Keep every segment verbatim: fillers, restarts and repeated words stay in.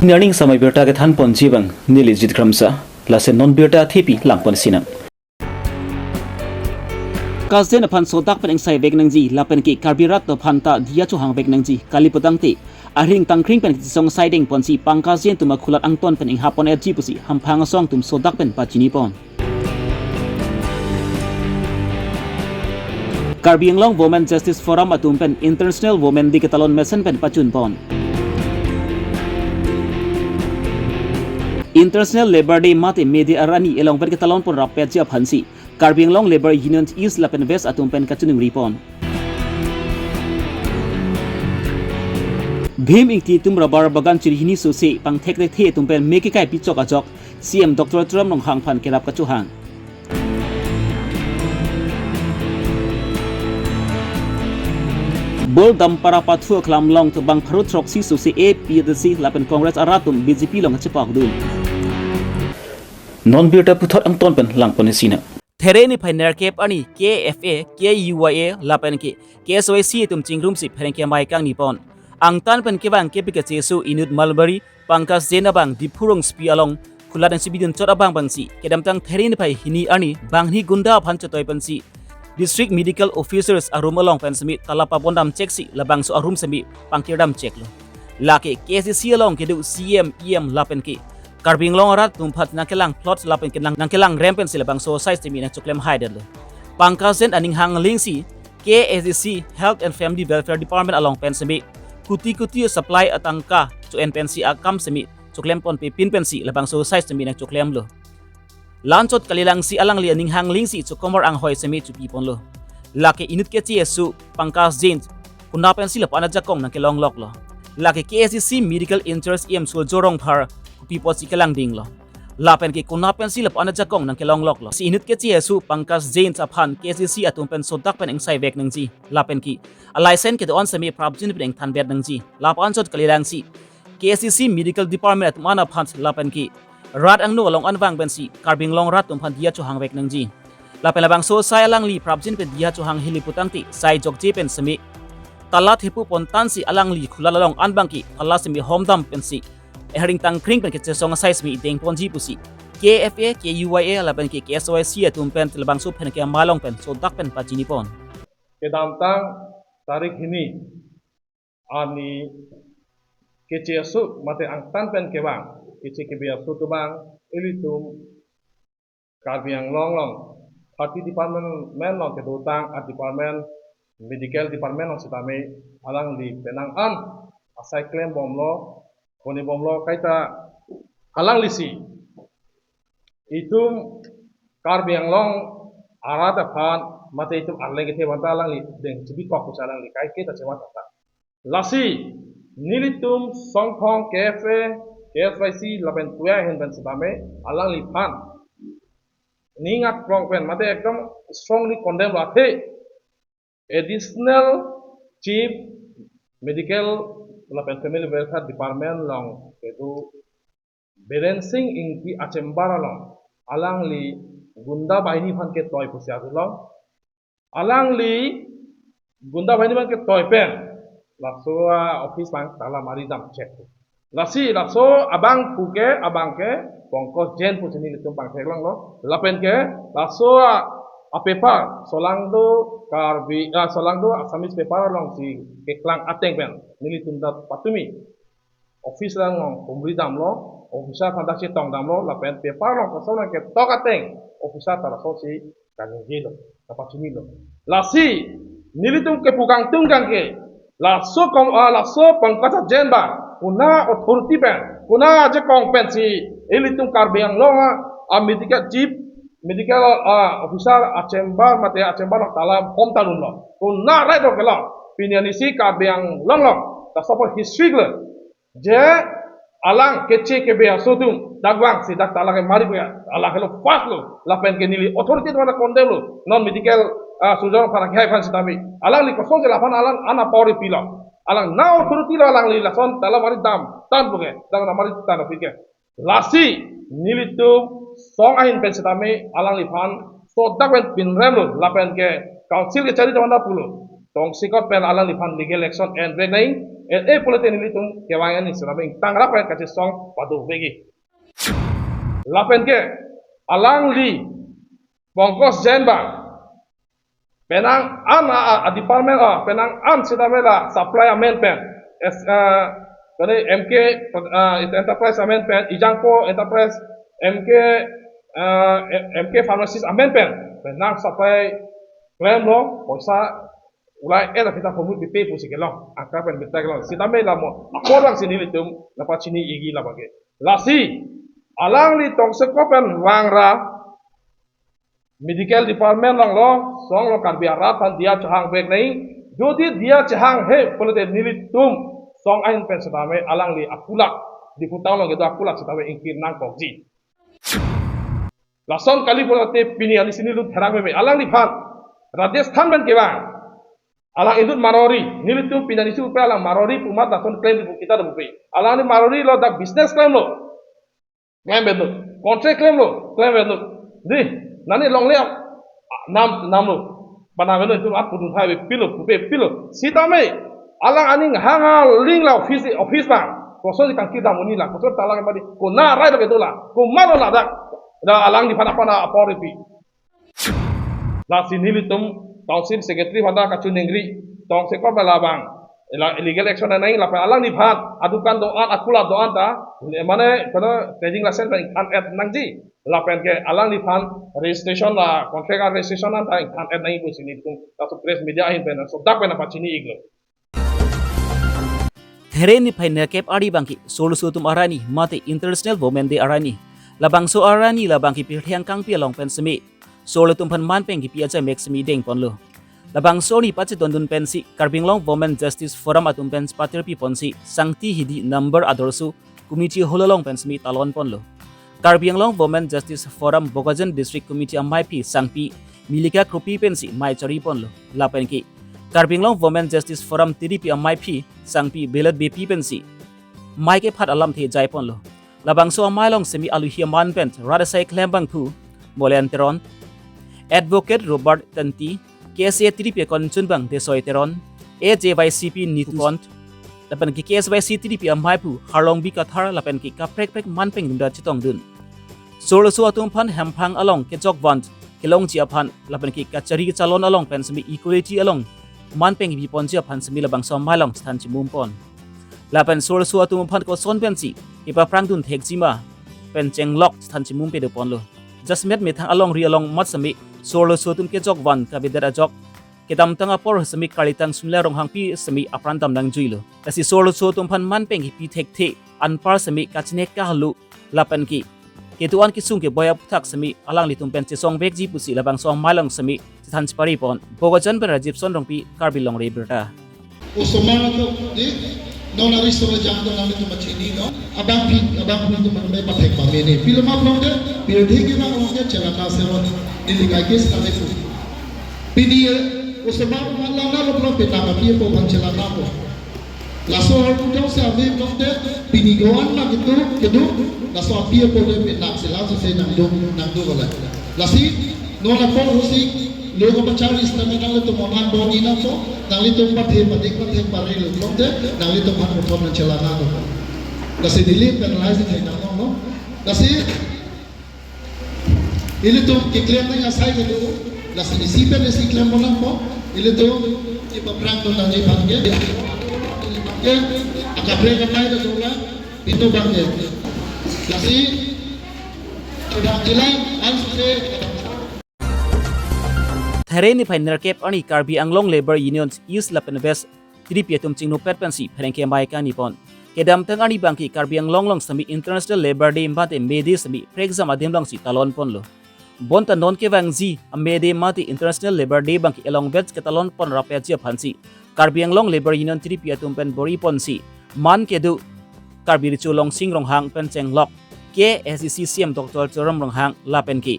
Pini arni samai birta kethan ponji abang neli Jit Kramsa, lason non birta thepi lang ponsinang. Pangkaj Jain aphan sodak pen ingsai vek nangji lapen ke Karbi arat atum aphan ta diya chohang vek nangji kali putangte, ahring tangkring pen kachesong saideng ponsi Pangkaj Jain atum akhulat angton pen inghap pon-etji pusi hamphang asong atum sodak pen pachini pon. Karbi Anglong Women Justice Forum atum pen International Women Day ketalon mesen pen pachun pon. International Labour Day mate May Day arni along pen ketalon pon rap-etji aphansi Karbi Anglong Labour Union East lapen West atum pen kachiningri pon. Bhim Ingti atum rubber bagan chiri hini sose pangthek thekthe atum pen me kekai pichok ajok C M Doctor Tuliram Ronghang aphan kerap kachohang. Bor Dampara Pathu aklam along tebang pharo throksi sose A P H L C lapen Congress arat atum B J P along kachepakdun. Non birta puthot angton pen lang ponsinang. There niphai nerkep arni K F A, K U Y A lapen ke K S Y C atum chingrumsi pherangke amei kangni pon. Angtan pen kevang kepi kacheso inut Malbari Pangkaj Jain abang Diphu Rongsopi along khulat nangchibidun chot abang abangsi kedamtang there niphai hini arni banghini gunda aphan chetoi pensi District Medical Officers arum along pen semi tala pabondam cheksi labangso arum semi pangkirdam cheklo. Lake K S D C along kedo C M, E M lapen ke Karbi Anglong arat atum aphan nangkelang plot lapen ke nang, nangkelang rem pensi labangso asai semi nangchoklem haidetlo. Pangkaj Jain aning hanglingsi K S D C Health and Family Welfare Department along pen semi kuti kuti supply atangka cho-en pensi akam semi choklem ponpe pin pensi labangso asai semi nangchoklemlo. La-anchot kalilangsi alangli aning hanglingsi chokomor anghoi semi chopi ponlo. Lake inut kecheso Pangkaj Jain konat pensi lapu-an ajakong nangkelong loklo. Lake K S D C Medical Interest E M Surjya Rongphar kopi apotsi kelang dinglo. Lapen ke konat pensi lapu-an ajakong nangkelong loklo. Si inut kecheso Pangkaj Jain aphan K S D C atum pen sodak pen ingsai vek nangji. Lapen ke alaisen kedo-an semi prapjin pen ingthan bet nangji. Lapu-anchot kalilangsi K S D C Medical Department atum an aphan lapen ke rat angno along anvang pensi Karbi Anglong arat atum aphan diya chohang vek nangji. Lapen labangso asai alangli prapjin pen diya chohang hili putangte sai jokje pen semi tala thepu pontansi alangli khulat along anbang ke tala semi homdam pensi ahring tangkring pen kachesong asai semi ideng ponji pusi K F A, K U Y A lapen ke K S Y C atum pen labangso pherangke amei along pen sodak pen pachini pon. Kedamtang tarik hini arni kecheso mate angtan pen kevang, keche kebe aso atum abang ilitum Karbi Anglong along thirty department along kedotang a-department, medical department along sitame alangli penang an asai klem bomlo, kone bomlo kaita alanglisi itum Karbi Anglong arat aphan mate itum arleng kethe aphanta alangli deng chibikok pusi alangli kaiketa chevan tata. Lasi nelitum songthong K F A, K S Y C lapen K U Y A ahin pen sitame alangliphan ning aklong pen mate ekdom strongly condemn lo athe Additional Chief Medical lapen Family Welfare Department along kedo Biren Singh Ingti a-chamber along alangli gunda bahini aphan ketoi pusi arjulong. Alangli gunda bahini aphan ketoi pen laso a-office abang tala mari dam chek. Lasi laso abang puke abang ke Pankaj Jain pusi nelitum pangthek longlo. Lapen ke laso a, a-paper solangdo Karbi, ah, solangdo Assamese paper alongsi keklang ateng pen nelitum ta patumi office along humri damlo, officer aphan ta chetong damlo, lapen paper along kosonlo ketok ateng officer ta lasosi kaningje lo, kapachini lo. Lasi nelitum kepu kangtung kangke, laso kong, ah, laso Pankaj Jain abang kona authority pen, kona ajakong pensi ilitum Karbi Anglong a, a-medical chief medical, ah, officer a-chamber mate a-chamber along tala hom ta dunlo. Kona right lo kelong. Pini arnisi Karbi Anglong along laso apor history lo. Je alang keche kebe aso atum dak vangsi dak tala kemari puya, alang helo first lo, lapen ke neli authority atum aphan condemn lo, non medical, ah, Surjya Rongphar akhai aphan sitame. Alangli kosonsi laphan alang an a-power pilo. Alang na authority lo alangli lason tala mari dam tan puke, dam na mari tan apike. Lasi nelitum song ahin pen sitame alangliphan sodak pen pinrem lo, lapen ke council kechari atum aphan ta pulo. tongsekot pen alangliphan legal action en vek nai, en-e pulote nelitum kevang an sitame ingtang rap pen kachesong pado vekji. Lapen ke alangli Pankaj Jain abang penang an a, a, a department, a, penang an sitame la supply amen pen, es, a, kene M K, a, Enterprise amen pen, Ejangpo Enterprise, M K, a, M K Pharmacies amen pen, penang supply klemlo, poisa ulai ena kita pemut bipe pusi kelong, angka pen beta kelong. Sitame la mo, apor lang si nelitum nangpachini-ikji labang ke. Lasi alangli tongsekot pen vang ra medical department along lo, song lo Karbi arat aphan diya chehang vek nai. Jodi diya chehanghe pulote nelitum song ahin pen sitame alangli akulak, Diphu town along kedo akulak sitame ingkir nangkokji. Lason kali pulote pini arni si nelitum therang meme alangliphan Rajasthan pen kevang alang inut Marwari, nelitum pini arni si upe alang Marwari pu amat lason klem di pu kita do pupe. Alangli Marwari lo, dak business klemlo, klem bedno. Contract klemlo, klem bedno. Di, nani longle ap, nam, namlo. Bana bedno, itum ap pudun hai be pilo, pupe pilo. Sitame alang aning hang aling la office, office abang. Koson di kangkir dam un-e la, koson ta alang madi, kona rai lo kedo la, komat lo ladak. Da alangliphan aphan apor ipi. Lasi nelitum Council Secretary aphan ta kachiningri, tongsekot pen labang ila illegal action nai lapen alangliphan adukan do-an, akulat do-an ta, mane kono trading license pen ingthan-et nangji, lapen ke alangliphan registration la contract a-registration an ta ingthan-et nangji pusi nelitum laso press media ahin pen laso dak pen nangpachini-iklo. There niphai nerkep arni abangke Solo Sotum arni mate International Women Day arni. Labangso arni labangke pirthe angkangpi along pen seme Solo Sotum aphan man pen kipi ajamek seme dengponlo. Labangso arni pachedondun pensi Karbi Anglong Women Justice Forum atum pen patirpi ponsi Sangti Hidi number Adorsho Community Hall along pen seme talonponlo. Karbi Anglong Women Justice Forum Bokajan District Committee amaiphi sangpi Milika Kropi pensi mei chariponlo. Lapen ke Karbi Anglong Women Justice Forum T D P amaiphi sangpi Belet Beypi pensi mei kephat alamthe jaiponlo. Labangso amei along seme aluhi aman pen rat asai klem abangphu Molen Teron, Advocate Robert Tanti, K S A T D P akonchun abang Desoi Teron, A J Y C P Nitu Kont, lapen ke K S Y C T D P amaiphu Harlongbi Kathar lapen ke kaprek kaprek man pen gunda chetongdun. Solo Sotum aphan hemphang along kejok van kelongji aphan lapen ke kachari kachalon along pen seme equality along man pen kipi ponji aphan seme labangso amei along chethan chimumpon. Lapen Solo Sotum aphan koson pensi kepaphrangdun thekji ma pen chenglok chethan chimumpe doponlo. Jasemet methang alongri along amat seme Solo Sotum kejok van kavedet ajok kedamtang apor seme karlitang Sunla Ronghangpi seme apran dam nangjuilo. Lasi Solo Sotum aphan man pen kipi thekthe anpar seme kachinek kahlu lapen ke kedo-an kesung keboi aphuthak seme alanglitum pen chesong vekji pusi labangso amei along seme chethan cheparipon. Bokajan pen Rajiv Son Rongpi, Karbi Longri Abirta. Osomar atum di, non ari sore jang do nanglitum pachini non. Abangphi, abangphi atum mane pathek pamene. Pilo ma pulote, pirthe kevang pulote chelana seron. Neli kaike sitame pu. Pini osomar atum langna lo pulo penap api apo aphan chelana po. Laso ahormu jongsi ave pulote pini ko-an ma kedo, kedo, laso api apo le penap si laso si nangdo, nangdo gole. Lasi non apor pusi lo kapachari sitame nanglitum onan boni nangpo, nanglitum pathe padik pathe paril pulote nanglitum aphan kothom nangchelana do. Lasi neli penalai si thek nanglo. Lasi ilitum keklem nang asai kedo, lasi isi pen isi klem bonang po, ilitum kepaphrangdun nangji abangke, ke, akaprek amei do la, pinu abangke. Lasi, udah jelang, ansi se. There niphai nerkep arni Karbi Anglong Labour Union East lapen West T D P atum chingnopet pensi pherangke amei kangnipon. Kedamtang arni abangke Karbi Anglong along seme International Labour Day mate May Day seme prekjam adim alongsi talonponlo. Bonta non kevangji a-May Day mate International Labour Day abangke elongvet ketalonpon rapetji aphansi Karbi Anglong Labour Union T D P atum pen bor-iponsi man kedo Karbi Recho Longsing Ronghang pen chenglok K S A D C C M Doctor Tuliram Ronghang lapen ke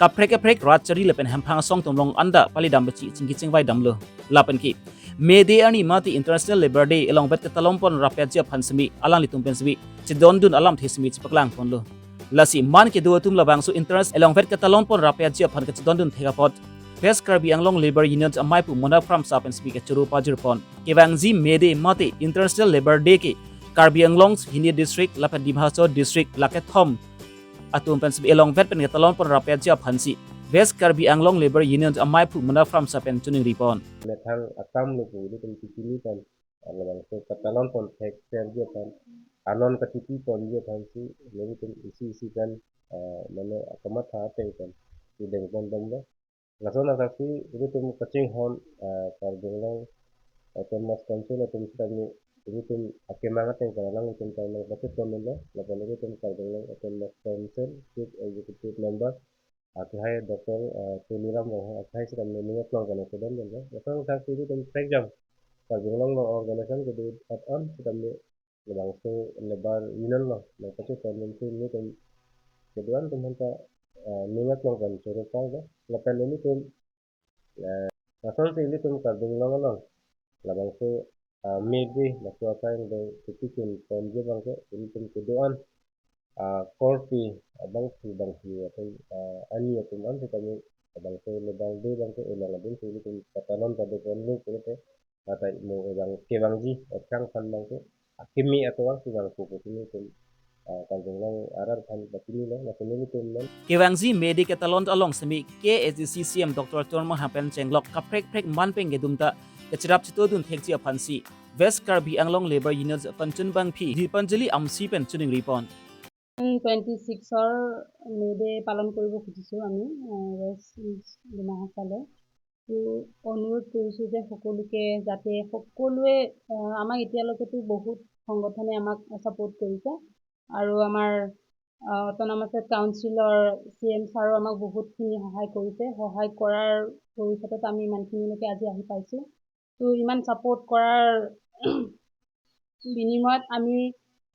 kaprek kaprek rat chari lapen hemphang asong atum along anta palidam pechi chingki chingvai damlo. Lapen ke May Day arni mate International Labour Day elongvet ketalonpon rapetji aphan seme alanglitum pen seme chedondun alamthe seme chepaklangponlo. Lasi man kedo atum labangso International elongvet ketalonpon rapetji aphan kachedondun thek apot West Karbi Anglong Labour Union amei aphu Mona Kramsa pen semi kachoro pajirpon. Kevangji May Day mate International Labour Day ke Karbi Anglong hini district lapen Dima Hasao district lake thom atum pen semi elongvet pen ketalon pon rapetji aphansi West Karbi Anglong Labour Union amei aphu Mona Kramsa pen chiningripon. Methang akam lo pu ilitum tikini pen labangso katalon pon thek serji aphan, anon katipi ponji aphansi nelitum isi isi pen, ah, mane akamatha ateng pen ideng pon dam lo. Lason asaksi ilitum kachinghon, ah, Karbi Anglong Autonomous Council atum sitame ilitum akemang ateng pen alanglitum ta nangpachethon lo, lapen ilitum Karbi Anglong Autonomous Council Chief Executive Member akehai Doctor, ah, Tuliram Ronghang akehai sitame ning aklong pen kedam dam lo. Lason asaksi ilitum thekjam Karbi Anglong along organization kedo-an sitame labangso Labour Union lo, nangpachethon dam si nelitum kedo-an atum aphanta, ah, ning aklong pen choro pal lo. Lapen nelitum, ah, lasonsi ilitum Karbi Anglong along labangso, ah, May Day laso asai do ketikun ponji abangke ilitum kedo-an, ah, korte abangphu bangphi atum, ah, ani atum an sitame labangso Labour Day abangke elong adunsi ilitum katalon pado ponlo pulote, mate mo ebang kevangji otrang aphan abangke akimi atovar kevang pupu sini tum, ah, Karbi Anglong arat aphan bapini lo, lapen nelitum non. Kevangji May Day ketalon along semi K A A C C M Doctor Tuliram Ronghang pen chenglok kaprek prek man pen kedum ta kacherap chitodun thekji aphansi West Karbi Anglong Labour Union Panchun Bangphi Dipanjali Amsi pen chiningripon. Twenty ছিক্সৰ May Day পালন কৰিব খুজিছোঁ আমি, আহ, ৱেষ্ট ইষ্ট ডিমা হাছাওলৈ। তো অনুৰোধ কৰিছোঁ যে সকলোকে যাতে সকলোৱে, আহ, আমাক এতিয়ালৈকেতো বহুত সংগঠনে আমাক ছাপোৰ্ট কৰিছে আৰু আমাৰ, আহ, অট'নমাছ কাউন্সিলৰ চি এম ছাৰো আমাক বহুতখিনি সহায় কৰিছে। সহায় কৰাৰ পৰিষদত আমি ইমানখিনিলৈকে আজি আহি পাইছোঁ। তো ইমান ছাপোৰ্ট কৰাৰ বিনিময়ত আমি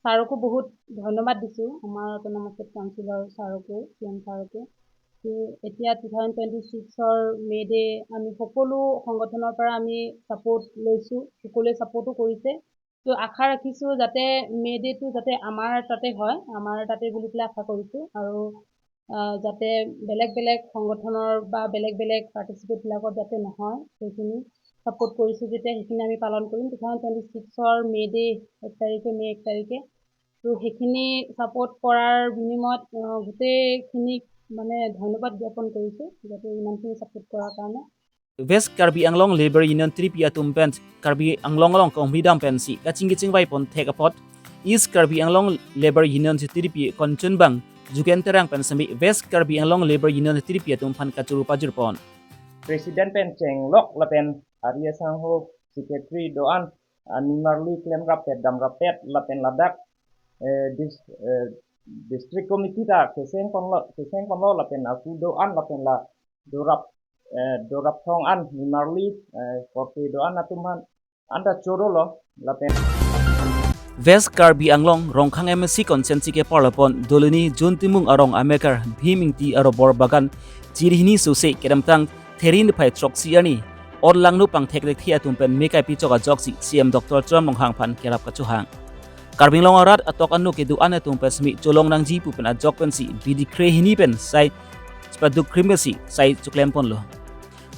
ছাৰকো বহুত ধন্যবাদ দিছোঁ, আমাৰ অট'নমাছ কাউন্সিলৰ ছাৰকো, চি এম ছাৰকো। তো এতিয়া টু থাউজেণ্ড টুৱেণ্টি ছিক্সৰ মে ডে আমি সকলো সংগঠনৰ পৰা আমি ছাপোৰ্ট লৈছোঁ, সকলোৱে ছাপোৰ্টো কৰিছে। তো আশা ৰাখিছোঁ যাতে মে ডেটো যাতে আমাৰ তাতে হয়, আমাৰ তাতে বুলি পেলাই আশা কৰিছোঁ। আৰু, আহ, যাতে বেলেগ বেলেগ সংগঠনৰ বা বেলেগ বেলেগ পাৰ্টিচিপেটবিলাকত যাতে নহয়, সেইখিনি ছাপোৰ্ট কৰিছোঁ যেতিয়া সেইখিনি আমি পালন কৰিম। টু থাউজেণ্ড টুৱেণ্টি ছিক্সৰ মে ডে এক তাৰিখে, মে এক তাৰিখে। তো সেইখিনি ছাপোৰ্ট কৰাৰ বিনিময়ত, আহ, গোটেইখিনিক মানে ধন্যবাদ জ্ঞাপন কৰিছোঁ যাতে ইমানখিনি ছাপোৰ্ট কৰাৰ কাৰণে। West Karbi Anglong Labour Union three P atum pen Karbi Anglong along kongmidam pensi kachingki chingvai pon thek apot East Karbi Anglong Labour Union three P Kongchunbang Jugen Terang pen semi West Karbi Anglong Labour Union three P atum aphan kachoro pajirpon. President pen chenglok lapen ari asangho secretary do-an, ah, nimarli klem rapet dam rapet lapen ladak, eh, dis-, eh, district committee ta keseng ponlo, keseng ponlo lapen aku do-an lapen la dorap, eh, dorap thong an nimarli, eh, korte do-an atum aphan anta choro lo lapen. West Karbi Anglong Rongkhang M A C constituency keparlopon Doloni Jun Timung arong amekar Bhim Ingti arobor bagan chiri hini sose kedamtang Theri niphai throksi arni ot langno pangthek thekthe atum pen me kaipi chok ajoksi C M Doctor Tuliram Ronghang aphan kerap kachohang. Karbi Anglong arat atok ano kedo-an atum pen semi cholong nangji pu pen ajok pensi bidi kre hini pen sai chepaduk krim pensi sai choklem ponlo.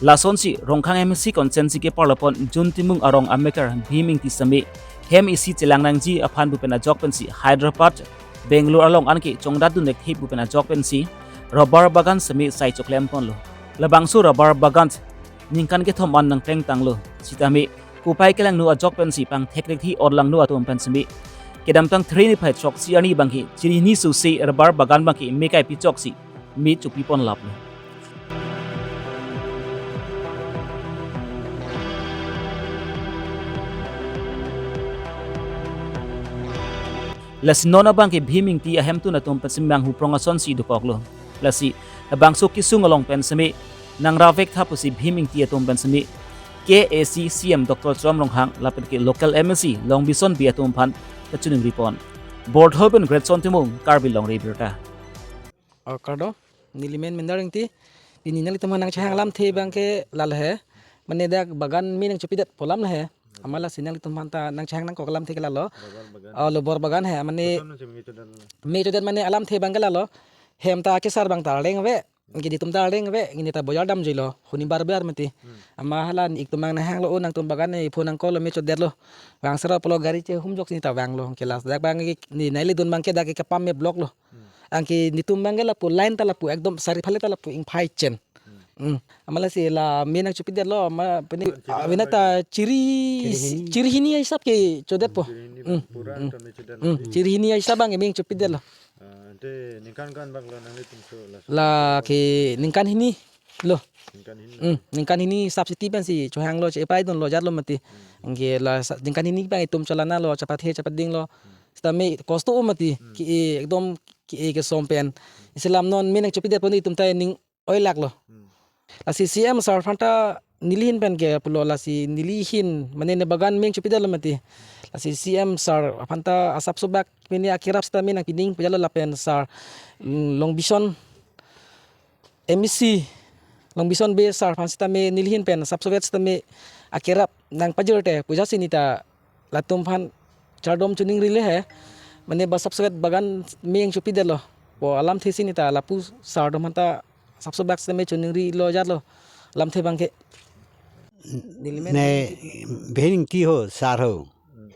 Lasonsi Rongkhang M A C constituency keparlopon Jun Timung arong amekar Bhim Ingti semi hem isi chelang nangji aphan pu pen ajok pensi Hyderabad, Bangalore along anke chongdat dun thekthe pu pen ajok pensi rubber bagan semi sai choklem ponlo. Labangso rubber bagan ningkan kethom an nangpleng tanglo. Sitame kopai kelangno ajok pensi pangthek thekthe ot langno atum pen semi kedamtang Theri niphai throksi arni abangke chiri hini sose rubber bagan abangke me kaipi choksi me chopi pon laplo. Lasi non abangke Bhim Ingti ahemtun atum pen semi manghu prong asonsi dokoklo. Lasi labangso kesung along pen semi nangravek tha pusi Bhim Ingti atum pen semi K A A C C M Doctor Tuliram Ronghang lapen ke local M A C Longbison Bey atum aphan kachiningripon. Bordhoi pen Greatson Timung, Karbi Longri Abirta. Oh, kardom, neli men Mendar Ingti. Pini nanglitum aphan nangchehang alamthe abangke lalo he. Mane dak bagan me nangchopidet pu alam lo he. Amat lasi nanglitum aphan ta nangchehang nangkok alamthe ke lalo. Rubber bagan. Oh, rubber bagan he. Mane koson nangchehang me chodet lo? Me chodet mane alamthe abangke lalo. Hem ta kesar abang ta arleng ave. Anke netum ta areng ave, neli ta bojar damjuilo, huni bar bar mati. Hmm. Amat hala ik tum abang nahanglo, o nangtum bagan ne phone nangcall lo, me chodetlo. Vang sera pulo gari chehum ajoksi neli ta vanglo. Anke lasi dak abang ke, ne neli dun abang ke dak ke kepam me block lo. Hmm. Anke netum abang ke lapu line ta lapu ekdom sari phale ta lapu ingphai chen. Hmm. Hmm. Amat lasi la me nangchopidetlo, amat pini, ah, avena ta chiri, chiri hini, chiri hini ahisap ke chodetpo. Chiri hini. Hmm. Pura. Hmm. Tame chodet. Hmm. Chiri hini ahisap abang ke me nangchopidetlo. Ah, ante ningkan ko-an bak lo nanglitum so la? La ke ningkan hini lo. Ningkan hini. Hmm, ningkan hini subsidy pensi chohanglo, che-e pai dunlo, jatlo mati. Hmm. Anke la sa-, ningkan hini abang itum cholanglo, chapathe chapadinglo. Hmm. Sitame kosto mati. Hmm. Ke-e ekdom ke-e kesom pen. Isi alam non me nangchopidetpo, netum ta ning oilaklo. Hmm. Lasi C M sir aphan ta neli ahin pen ke pulo, lasi neli ahin mane ne bagan me nangchopidetlo mati. Lasi C M sir aphan ta asapso bak pini akerap sitame nangpining pejalo lapen sir, mm, Longbison M A C, Longbison Bey sir aphan sitame neli ahin pen asapso vet sitame akerap nangpajirte pu ajatsi neli ta latum aphan chardom choningri le he. Mane ba asapso vet bagan me nangchopidetlo pu alamthe si neli ta lapu sir atum aphan ta asapso bak sitame choningrilo jatlo. Lamthe abang ke. Ne bihek ingti ho, sir ho. Hmm.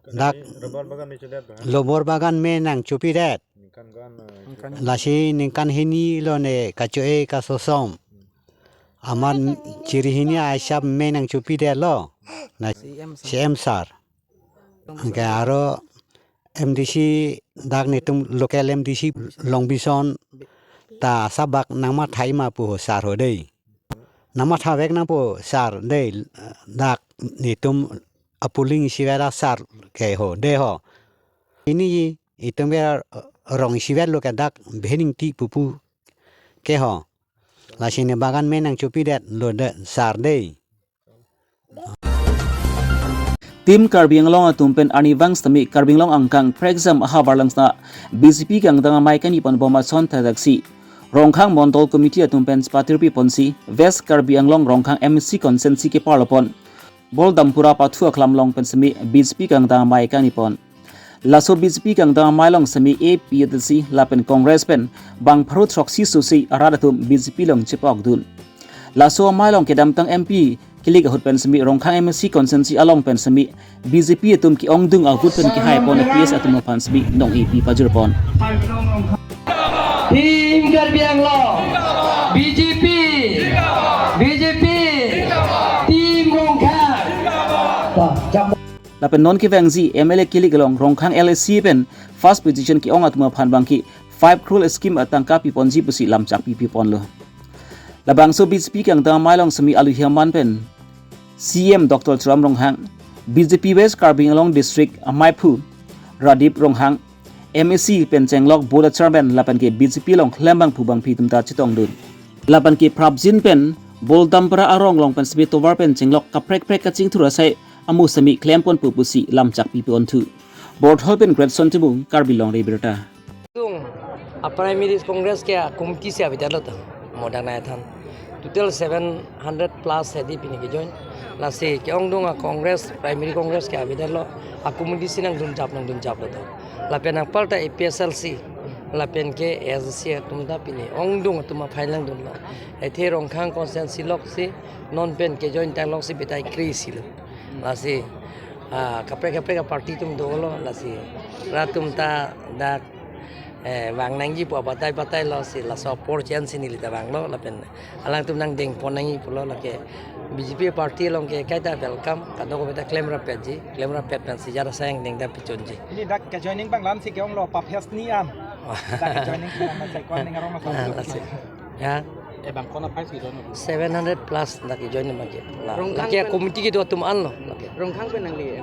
Dak rubber bagan me chodet abang? Rubber bagan me nangchopidet. Ningkan ko-an, eh, ningkan. Lasi ningkan hini lo ne kacho-e kasosom. Hmm. Amat chiri hini ahisap me nangchopidetlo. Na C M sir. C M sir. Anke aro M D C, dak netum local M D C Longbison ta asap bak nangmatha-i ma pu ho sir ho dei. Nangmatha vek nangpo sir dei, dak netum apolling isivet asar ke ho dei ho. Pini itum ke rong isivet lo ke dak bihek ingti pupu ke ho. Lasi ne bagan me nangchopidetlo dei sir dei. Team Karbi Anglong atum pen arnivang sitame Karbi Anglong angkang prekjam ahavar langsna B J P kangdang amei kani ponbom ason thakthak si Rongkhang Mondol Committee atum pen chepatirpi ponsi West Karbi Anglong Rongkhang M A C constituency keparlo pon Boldampura pathu aklam along pen sitame B J P kangdang amei kani pon. Laso B J P kangdang amei along sitame A P H L C lapen Congress pen bang pharo throksi susi arat atum B J P along chepokdun. Laso amei along kedamtang M P kilik ahut pen sitame Rongkhang M A C constituency along pen sitame B J P atum ke-ongdung a-vote pen kehai pon A P H L C atum aphan sitame nong-ipi pajir pon. Team Karbi Anglong, B J P, B J P, Team Rongkhang. Lapen non kevangji M L A kilik along Rongkhang L A C pen first position ke-ong atum aphan abangke five crore scheme atangka piponji pusi lamchak pipi ponlo. Labangso B J P kangdang amei along sitame alohi aman pen C M Doctor Tuliram Ronghang, B J P West Karbi Anglong District ameiphu Radip Ronghang, M A C pen chenglok Board Chairman lapen ke B J P along klembangphu bangpi atum ta chetongdun. Lapen ke prapjin pen Boldampura arong along pen sitame tovar pen chenglok kaprek kaprek kachingthur asai amu sitame klem ponpo pusi lamchak pipi onthu. Borthol pen Greatson Timung, Karbi Longri Abirta. Tung, a primary Congress ke a committee si avedetlo ta, modang nai than. Total seven hundred plus hedi pini kejoin. Lasi ke-ongdung a Congress, primary Congress ke avedetlo, a committee si nangdunjap, nangdunjaplo ta. Lapen apar ta A P H L C, lapen ke A S D C atum ta pini ongdung atum aphai langdunlo. Athe Rongkhang constituency along si, non pen kejoin tang along si betai kre-isi lo. Lasi, ah, kaprek kaprek a party atum dolo, lasi rat atum ta dak, eh, vang nangji pu abatai batailo, si laso apor chen si neli ta vanglo, lapen alangtum nangdeng pon nangji pulo, lake B J P party along ke kaita welcome, kadokave ta klem rapetji, klem rapet pensi jara sayang deng ta pichunji. Pini dak ke joining abang la-ansi ke-onglo, pa phase ni an. Dak ke joining abang la-ansi ko-an ning arong. Ah, lasi. Ya. Eh, bang kona phase ke join? Seven hundred plus dak ke join abangke. La, Rongkhang lake pen committee kedo atum anlo, lake. Rongkhang pen nangli, eh,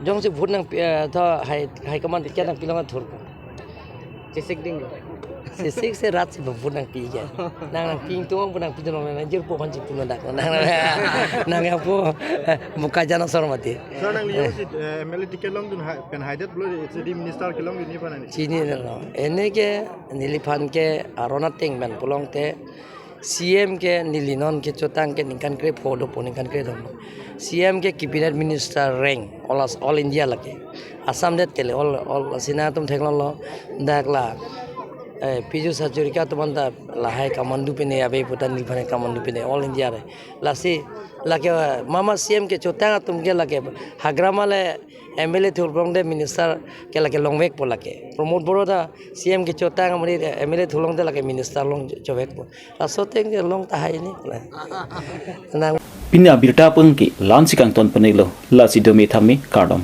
jongsi vote nangpi, eh, to high, high command ke nangpilong athur. Chesik ding. Chesik si rat si vote nangpi ke. Nang nangpi tung vote nangpi tung nang jirpo aphan si puno dak. Nang, nang, nang ya po, eh, muka jana sor mati. Sir, nangli jongsi, eh, M L A ticket longdun ha-, pen haidet pulo H D minister kelongdun ni aphan nangli? Chinilo. Ene ke neliphan ke aron ateng pen pulote C M ke neli non kechotang ke ningkan krepho dopo, ningkan kre dopo. C M ke cabinet minister rank, all as, all India lake. Assam det kele all, all asina atum theklonglo, dak la eh, Piyush Hazarika atum anta lahai kamandu pine ave puta neli aphan kamandu pine all India re. Lasi lake, eh, mama C M kechotang atum ke lake Hagrama le M L A thulong de minister ke lake longvekpo lake. Pramod Boro ta C M kechotang amri M L A thulong de lake minister long chovekpo. Laso ateng ke long tahai ni. Nang Pini abirta pengki la-ansi kangton penelo, lasi dome thame kardom.